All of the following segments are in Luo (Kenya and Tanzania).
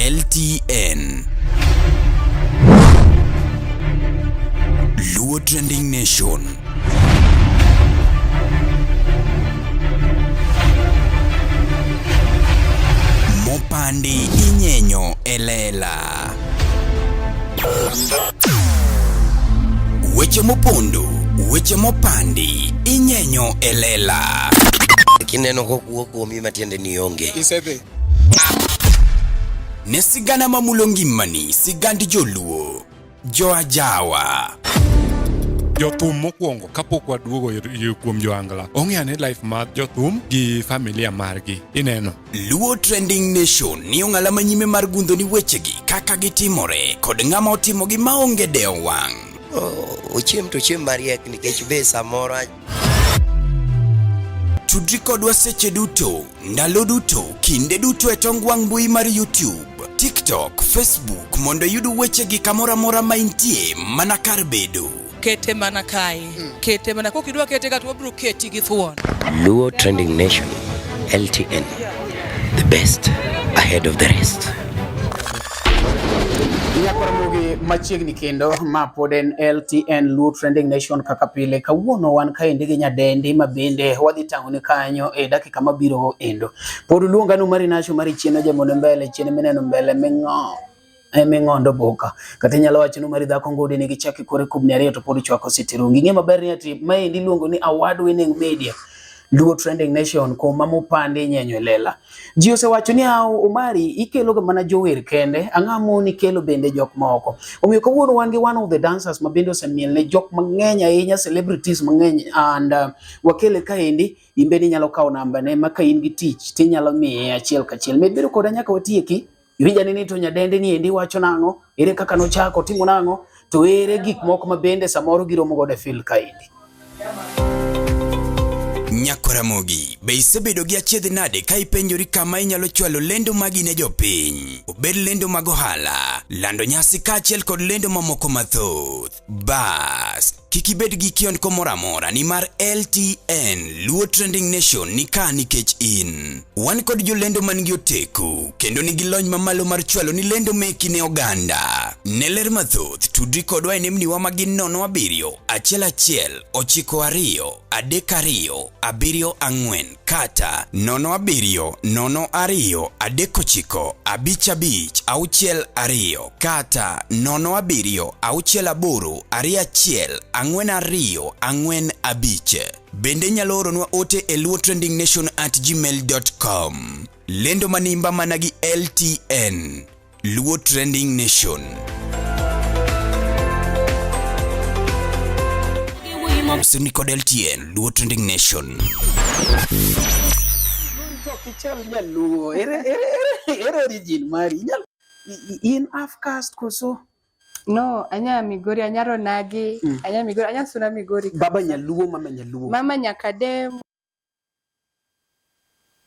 LTN. Luo Trending Nation. Mopandi inyenyo e lela. Weche mopondo, weche mopandi inyenyo e lela. Kineno kokuo kuomi matiende ni onge. Isedhi. Ne sigana mamulo ngimani, sigand joluo, joajawa. Jothum mokwongo kapok waduogo kuom joangla ong'e ane life mar jothum gi familia margi ineno. Luo Trending Nation ni ong'ala manyime mar gundho ni wechegi kaka gitimore kod ng'ama otimogi maonge dewo wang'. Ochiem to ochiem mariek nikech be samoro Tudri kodwa seche duto, ndalo duto, kinde duto e tong wang' mbui mar YouTube, TikTok, Facebook mondo iyud wechegi kamoro amora ma intie mana kar bedo. Kete mana kae. Kete mana kokidwa kete ka to wabiro keti gi thuon. Luo Trending Nation, LTN, the best ahead of the rest. Nyakwaramogi machiegni kendo ma pod en LTN Luo Trending Nation kaka pile. Kawuono wan kaendi gi nyadendi ma bende wadhi tang'oni kanyo e dakika mabiro endo. Pod uluonga ni Umari Nasho mari chien ojemone mbele chien mineno mbele ming'o eming'ondo boka. Kata inyalo wacho ni Umari dhako ngudi nigi chak e kore kubni ariyo to pod chwako sitirungi. Ing'e maber ni ati maendi iluongo ni award winning media. Luo Trending Nation kuma mopandi nyenyo e lela. Ji osewacho ni aw Omari ikelo ga mana jower kende, ang'o moni kelo bende jok moko. Omiyo kawuono wan gi one of the dancers ma bende osemiel ne jok mang'eny ahinya, celebrities mang'eny and wakele kaendi, in bende inyalo kawo namba ne ma ka in gi tich tinyalo miye achiel kachiel. Med bedo koda nyaka watieki. Iwinja ni to nyadendi ni endi wacho nang'o, ere kaka nochako, timo nang'o, to ere gik moko ma bende samoro giromo godo e field kaendi. Nyakwaramogi, be isebedo gi achiedh nade ka ipenjori kama inyalo chwalo lendo magi ne jopiny? Obed lendo mag ohala, lando nyasi kaachiel kod lendo mamoko mathoth. Bas, kik ibed gi kiondko moro amora nimar LTN Luo Trending Nation ni ka nikech in. Wan kod jolendo man gi oteku kendo nigi lony mamalo mar chwalo ni lendo meki ne oganda. Ne ler mathoth, tudri kodwa e nembniwa ma gin 07 11 92 32 74 kata 07 02 39 55 62 kata 07 68 21 42 45. Bende inyalo oronwa ote e luotrendingnation@gmail.com. Lendo manimba mana gi LTN. Luo Trending Nation. Sini kod LTN, Luo Trending Nation. To kichal nyaluo, ere ere ere ere origin mari. Inyalo in half caste koso? No, anya Migori, anya Ronagi, anya Migori, anya Suna Migori. Baba nyaluo, mama nyaluo. Mama Nyakadem.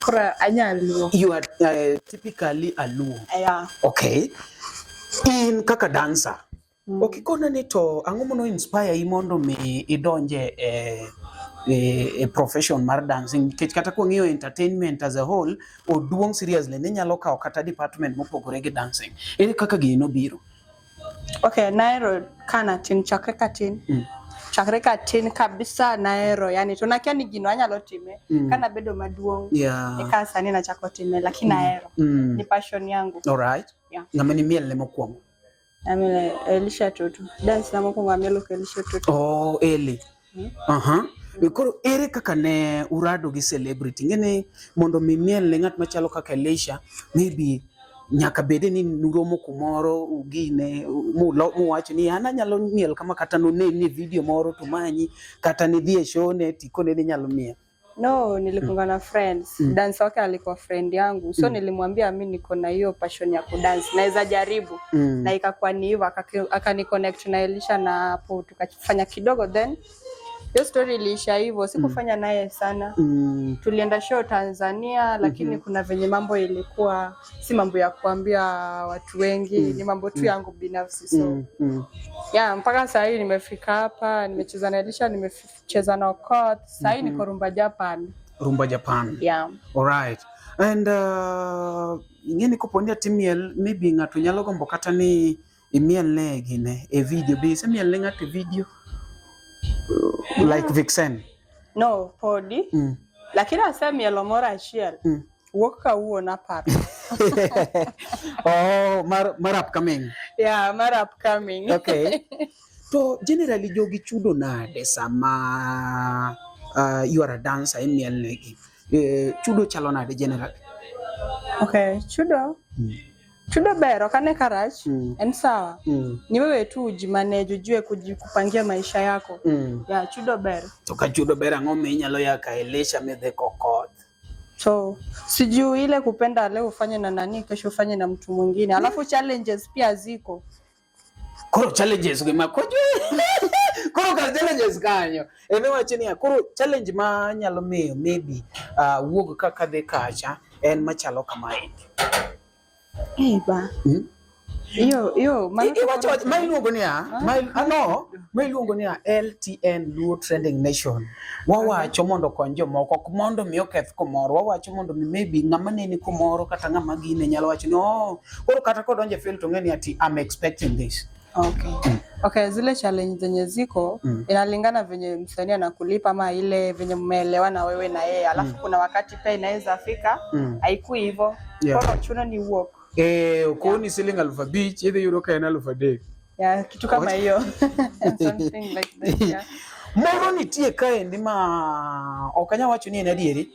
Koro anya Luo. You are typically a Luo. Yeah. Okay. In kaka dancer. Ok ikona ni to ang'o mano inspire i mondo mi idonje e profession mar dancing nikech kata kwang'iyo entertainment as a whole oduong' seriously ni nyalo kawo kata department mopogore gi dancing. Ere kaka gini nobiro? Okay, nahero kana tin, chakre katin. Chakre katin kabisa nahero, yani to nakia ni gino anyalo time. Kana bedo maduong'. Eka sani nachako time, lakini nahero. Ni passion yangu. All right. Yeah. Ng'ama ni miel ne mokwongo? Amele Elisha Tutu. Dance na mokwongo amielo ka Elisha Tutu. Oh, Eli. Aha. Koro ere kaka ne urado gi celebrity? Ing'e mondo mi miel ne ng'at machalo kaka Elisha, maybe nyaka bede ni nuromo kumoro ugine muwacho ni an anyalo miel kama kata noneni e video moro to manyi kata nidhi e show ne tikone ni inyalo miel. No, nilikuwa na friends. Dance wake alikuwa friend yangu. So nilimwambia mi niko na hiyo passion ya kudance. Naweza jaribu. Na ikakuwa ni hivyo akani connect na Elisha na hapo tukafanya kidogo then hiyo story iliisha hivyo. Sikufanya naye sana. Tulienda show Tanzania lakini kuna venye mambo ilikuwa si mambo ya kuambia watu wengi, ni mambo tu yangu binafsi. So yeah, mpaka saa hii nimefika hapa, nimecheza na Elisha, nimecheza na Okoth. Saa hii niko Rumba Japan. Rumba Japan. Yeah. All right. And Ing'e ni kopo ni atimiel, maybe ng'ato nyalo gombo kata ni imiel ne gine e video. Be isemiel ne ng'ato e video? Like Vixen. No, podi. Lakini asemielo moro achiel. Wuok kawuono aparo. Oh, mar upcoming. Yeah, mar upcoming. Okay. To generally jogi chudo nade sama you are a dancer imiel negi? Chudo chalo nade generally? Okay, chudo. Chudo ber, ok ane ka rach. En sawa. Ni wewe tu ujimanage, ujue kupangia maisha yako. Yeah, chudo ber. To ka chudo ber ang'o minyalo ya ka Elisha midhi kokoth? So, sijui ile kupenda leo ufanye na nani, kesho ufanye na mtu mwingine. Alafu challenges pia ziko. Koro challenges gi ma kojo. Koro kar challenges kanyo. Eme wacho niya, koro challenge ma nyalo miyo maybe wuog kaka dhi kacha en machalo kamaendi. Eh, ba. Iyo, iyo, mano to Iwacho koro- ma iluongo niya, ma iluongo niya LTN Luo Trending Nation. Wawacho mondo okony jomoko, ok mondo mi oketh kumoro. Wawacho mondo mi maybe ng'ama neni kumoro kata ng'ama gine nyalo wacho ni oh, koro kata kodonjo e field to ng'e ni ati I'm expecting this. Okay. Okay, zile challenge zenye ziko inalingana venye msanii anakulipa ama ile venye mmeelewana wewe na yeye. Alafu kuna wakati pia inaweza fika haikui hivyo. Yeah. Koro chuno ni work. Okoni siling 5,000 idhi yudo ka en 3,000. Yeah, kitu kama hiyo. Something like that. Yeah. Moro nitie kaendi ma ok anyal wacho ni en adieri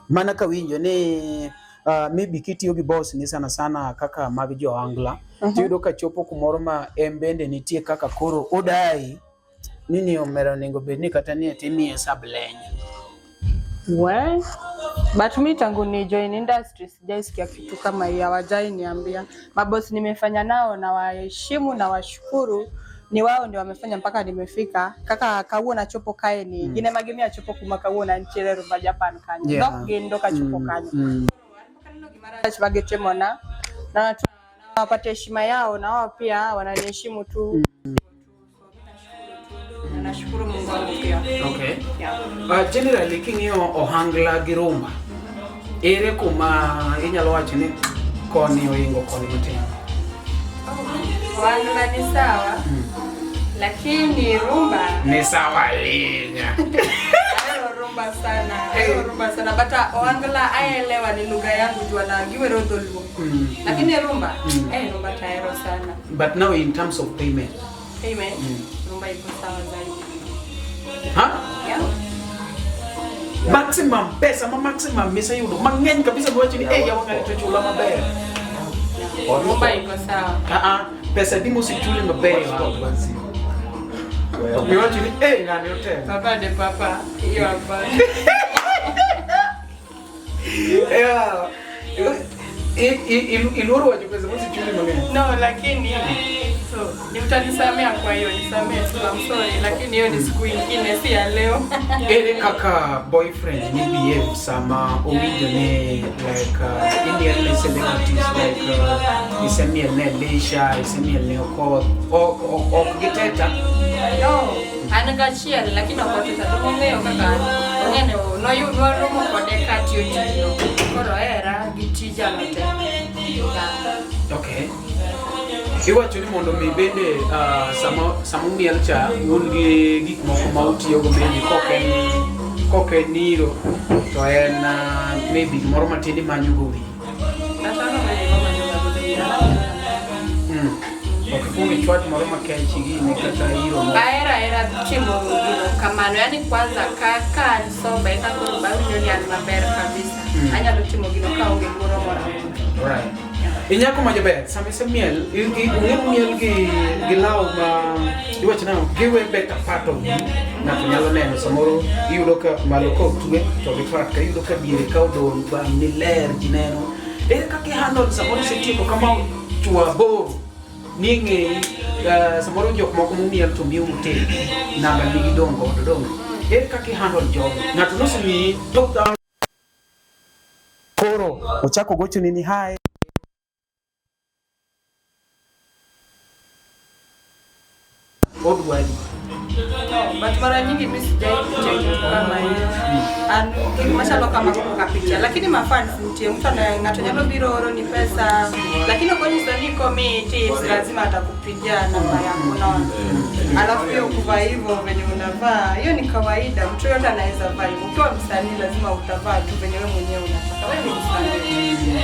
mana kawinjo ni maybe kitiyo gi boss ni sana sana kaka mag jo Angla tiyudo ka chopo kumoro ma en bende nitie kaka koro odai ni omera onego bed ni kata ni timiye sub leny. Well, but mi tangu ni join industry sijaisikia kitu kama hiyo, hawajai niambia. Mabosi nimefanya nao na waheshimu na washukuru, ni wao ndio wamefanya mpaka nimefika. Kaka kawuono achopo kae ni gin ema gimiyo achopo kuma kawuono antiere Rumba Japan kanyo. Dok gin dok achopo kanyo. Marach magitimona na nawapatia heshima yao na wao pia wananiheshimu tu. Na nashukuru Mungu wangu pia. Okay. Yeah. Generally king'iyo ohangla gi rumba, ere kuma inyalo wacho ni koni oingo koni matin? Ohangla ni sawa, lakini rumba Ni sawa ahinya. Ahero rumba sana, ahero rumba sana. But ohangla aelewa ni lugha yangu juu giwero dholuo. Lakini rumba, rumba tahero sana. But now in terms of payment. Payment, rumba iko sawa zaidi. Ha? Yeah. Maximum pesa ma maximum miseyudo mang'eny kabisa miwacho ni eh yawa ng'ani to chula maber. Rumba iko sawa. Pesa di mosechuli maber. Miwacho ni eh ng'ani otemo. Papa de papa, hiyo hapana. Yeah. Iluoro wacho pesa mosechuli mang'eny. No, lakini so ni utanisamea kwa hiyo, nisamee tu, I'm sorry, lakini hiyo ni siku ingine, si ya leo. Ere kaka boyfriend ni behave sama owinjo ni like imiel ne celebrities like isemiel ne Elisha, isemiel ne Okoth, ok giteta? No, an gachiel lakini ok oteta to ong'eyo kaka an. Ong'eyo ni nwaromo kode ka atiyo tijno. Koro ohera gi tija no te. Yeah. Okay. Iwacho ni mondo mi bende sama umiel cha un gi gik moko ma utiyogo maybe kok en niro to en maybe gimoro matin imanyo go wiyi. Kata no maybe mamanyo ga godo wiya. Ok ikwong ichwat moro makech gini kata iro moro. Ahero ahera timo gino kamano, yani kwanza ka an sober eka koro bawinjo ni an maber kabisa. Anyalo timo gino kaonge luoro moro amora. Right. Inyako ma jaber, sama isemiel, ung'e miel gi law ma iwacho nang'o, giwe better part of you. Ng'ato nyalo neno samoro iyudo ka malo ka otwe to gi part ka iyudo ka diere ka odong' bang' ni ler ji neno. Ere kaka i handle samoro isetieko kama chwo aboro ni ng'eyi samoro jok moko momiel to miyo mutek namba nigi dong' godo dong'. Ere kaka i handle jogo? Ng'ato nosemiyi 2000 koro ochako gochoni ni hi. Odwari. No, but mara nyingi mi sijai pitia kitu kama hiyo. An gik machalo kama kapitia, lakini mafans nitie, mtu ana ng'ato nyalo biro oro ni pesa, lakini ok onyiso ni komiyi tips lazima atakupigia namba yako, unaona. Alafu hiyo kuvaa hivyo venye unavaa, hiyo ni kawaida, mtu yote anaweza vaa hivyo. Ukiwa msanii lazima utavaa tu venye wewe mwenyewe unataka. Wewe ni msanii.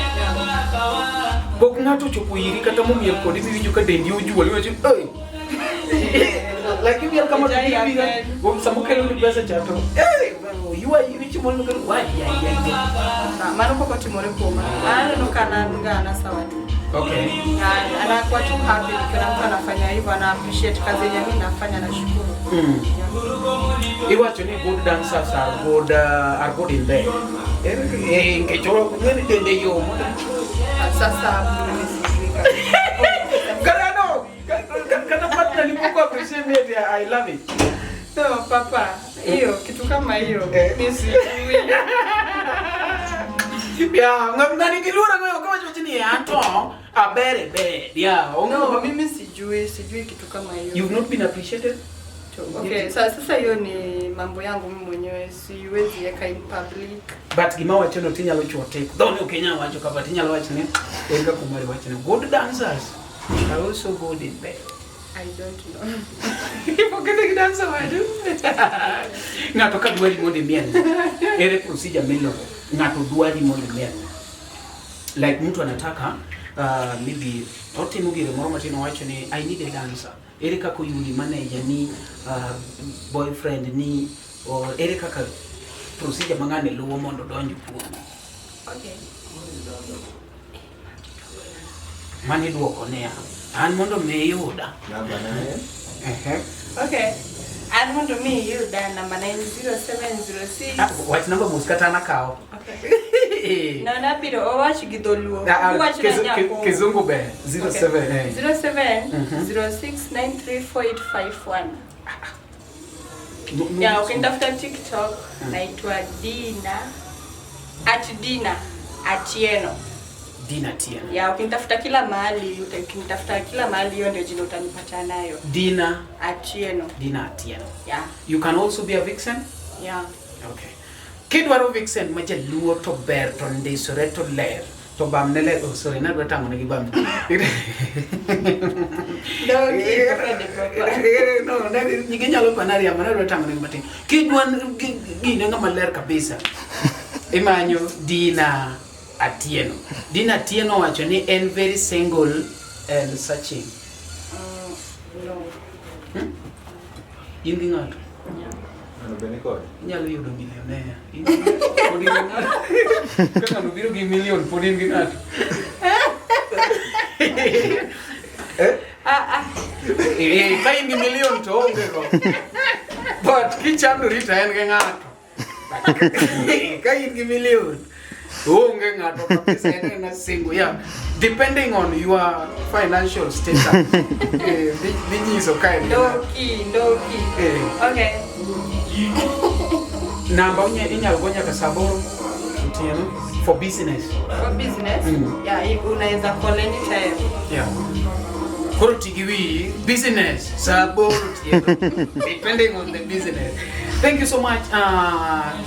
Pok ng'ato ochopo iri kata momiel kodi miwinjo ka dendi ojuol iwacho "Oi." Like imiel kama to Ijai ibiro happen. sama okelo ni pesa cha to "Hey, ywa iwicho mondo kelo why ya ya ya." Ah, mano pok otimore kuoma. Aneno ka an ga an sawa tu. Okay. Na anakuwa tu happy nikiona mtu anafanya hivyo, ana appreciate kazi yenye mimi nafanya, nashukuru. Iwacho ni good dancers are good in bed. Eh, eh, nikech ng'eni dende yom. Sasa hapo mimi sijui kabisa. Kata no, kata partner ni pok appreciate me, I love it. No, papa, hiyo kitu kama hiyo Eh. mimi sijui. Yeah, ng'ani giluoro ng'eyo kawacho ni anto aber e bed. Yeah, No, ong'eyo mimi sijui, sijui kitu kama hiyo. You've not been appreciated? Okay, sasa hiyo ni mambo yangu mimi mwenyewe, siwezi weka in public. But gima wacho no tinyalo chuo tik. Dhoni ok inyal wacho ka but inyalo wacho ni en kaka Omari wacho ni good dancers are also good in bed. I don't know. Pokete gi dancer wacho. Ng'ato ka dwari mondo imiel. Ere procedure miluwo? Ng'ato dwari mondo imiel. Like mtu anataka maybe otimo gire moro matin owacho ni I need a dancer. Ere kaka oyudi manager ni boyfriend ni or ere kaka procedure ma ng'ani luwo mondo odonj kuomi? Okay. Mano iduoko niya, an mondo mi iyuda. Ehe. Okay. An mondo mi iyuda namba na en 0706. Ah, wach namba mos kata an akawo. Okay. No, nabiro owach gi dholuo. Ah, ah, Uwach na nyako. Kizungu ber. 07 eh. 07 06 93 4851. No, no, Ya, ukinitafuta TikTok naitwa Dina @Dina Atieno. Dina Tieno. Ya, ukinitafuta kila mahali, ukinitafuta kila mahali hiyo ndio jina utanipata nayo. Dina Atieno. Dina Atieno. Yeah. You can also be a vixen? Yeah. Okay. Kidwaro vixen ma jaluo to ber to ndisore to ler to bamne ler. Oh, sorry, nadwa tang'o negi bamne. Dogi, papa de papa. No, ginyalo panari ama nadwa tang'o negi matin. Kidwa gine ng'ama ler kabisa. Imanyo Dina Atieno. Dina Atieno wacho ni en very single and searching. No. In gi ng'ato? Inyalo yudo millionaire. In gi ng'ato? Pod in gi ng'ato? Ka ng'ato biro gi million, pod in gi ng'ato. Eh? Ah, ah. Eh, ka in gi million to onge go. But kichandori to en gi ng'ato. Ka in gi million, onge ng'ato kabisa en ena single. Yeah. Depending on your financial status. Eh, dhi nyiso ka en gi ng'ato. Ndoki, ndoki. Eh. Okay. Namba inyalo go nyaka saa aboro otieno for business. For business? Mm. Yeah, unaweza call anytime. Yeah. Koro ti gi wiyi business saa aboro otieno depending on the business. Thank you so much.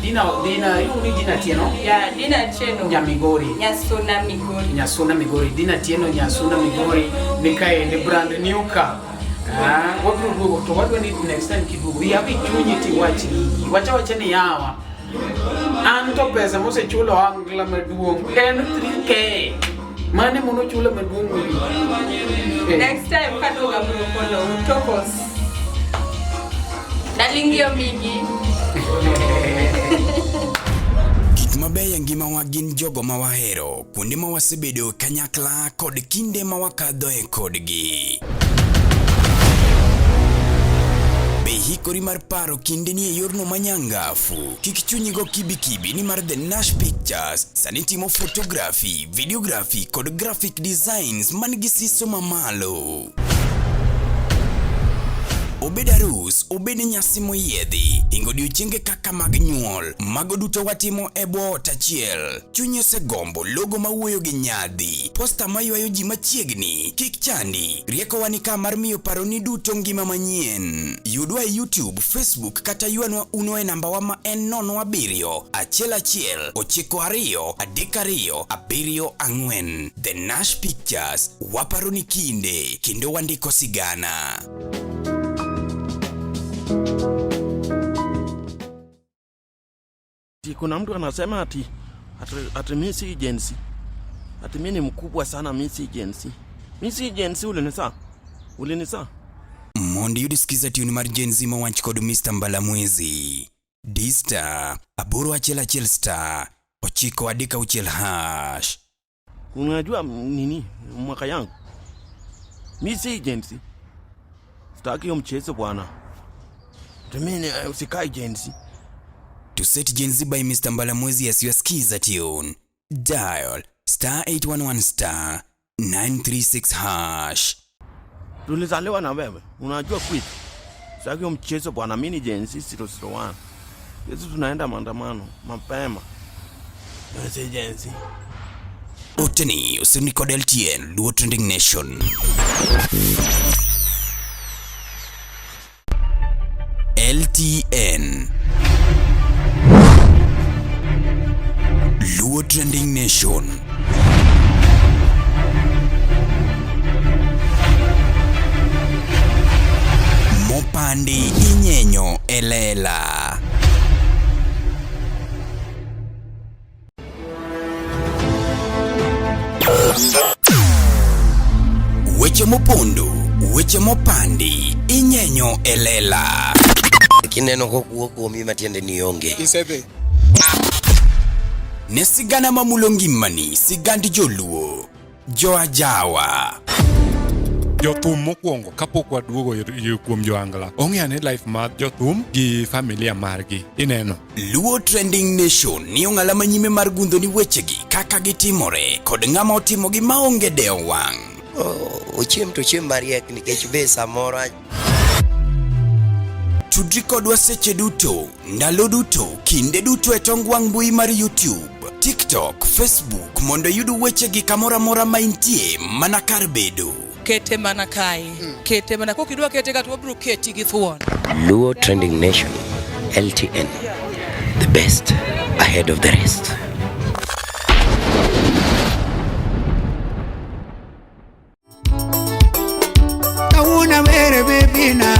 Dina Dina iluongo ni Dina Atieno? Yeah, Dina Atieno. Nyamigori. Nyasuna Migori. Nyasuna Migori. Dina Atieno Nyasuna Migori ni kaendi brand new car. Ah, wabiro duogo to wadwa ni next time kiduogo yaw i chunyi tiwach gigi. Wacha wacha ni yawa. An to pesa mosechulo angla maduong' en 3K. Mane mono chula maduong' mogik. Eh. Next time kaduogo abiro kono utokos. Dalingio migi. Gik mabeyo e ngimawa gin jogo ma wahero, kuonde ma wasebedo kanyakla kod kinde ma wakadhoe kodgi. Be hikori mar paro kindeni e yorno manyangafu? Kik chunyi go kibikibi nimar The Nash Pictures sani timo photography, videography kod graphic designs man gi siso mamalo. Obed arus, obed nyasi moyiedhi, hingo odiochienge kaka mag nyuol, mago duto watimo e bwo ot achiel. Chunyi osegombo logo mawuoyo gi nyadhi, posta maywayo ji machiegni, kik chandi, riekowa ni ka mar miyo paroni duto ngima manyien. Yudwa e YouTube, Facebook kata ywanwa uno e nambawa ma en 07 11 92 32 74. The Nash Pictures, waparo ni kinde kendo wandiko sigana. Ati kuna mtu anasema ati ati, ati mi si Gen Z. Ati mi ni mkubwa sana, mi si Gen Z. Mi si Gen Z, ulinisa? Ulinisa? Mondo iyud skiza tune mar Gen Z mowach kod Mr. Mbalamwezi. D star 811 star 936 hash. Unajua nini mwaka yangu? Mi si Gen Z. Sitaki hiyo mchezo bwana. Ati mi usikai Gen Z. To set Gen Z by Mr. Mbalamwezi as your skiza tune, dial star 811 star 936 hash. Tulizaliwa na wewe. Unajua kwetu. Sitaki hiyo mchezo bwana, mi ni Gen Z 001. Sisi tunaenda maandamano mapema. Mi si Gen Z. Oteni osirni kod LTN Luo Trending Nation. LTN Luo Trending Nation. Mopandi inyenyo elela. Weche mopondo, weche mopandi, inyenyo elela. Kineno kokuo kuomi matiende ni onge. Isedhi. Ne sigana mamulo ngimani, sigand joluo, joajawa. Jothum mokwongo kapok waduogo kuom joangla ong'e ane life mar jothum gi familia margi ineno. Luo Trending Nation ni ong'ala manyime mar gundho ni wechegi kaka gitimore kod ng'ama otimogi maonge dewo wang'. Ochiem to ochiem mariek nikech be samoro Tudri kodwa seche duto, ndalo duto, kinde duto e tong wang' mbui mar YouTube, TikTok, Facebook mondo iyud wechegi kamoro amora ma intie mana kar bedo. Kete mana kae. Kete mana kokidwa kete ka to wabiro keti gi thuon. Luo Trending Nation, LTN, the best ahead of the rest. Kawuono awere bebina,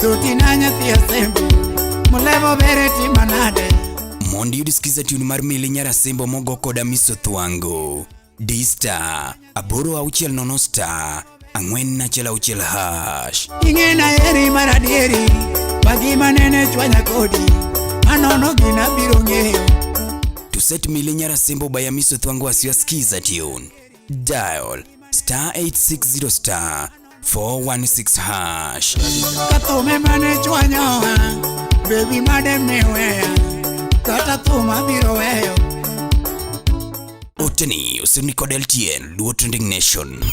thotina nyathi asembo, molevo bere tima nade. Mondo iyud skiza tune mar Mili Nyarasimbo mogo kod Amiso Thwango. D star 860 star 416 hash. Ing'ena heri mar adieri, magima nene chwanya kodi, manono gina biro ng'eyo. To set Mili Nyarasimbo by Amiso Thwango as your skiza tune, dial star 860 star 416 hash. Ka thume mane chwanyowa, bebi made miweya, kata thum abiro weyo. Oteni osirni kod LTN Luo Trending Nation.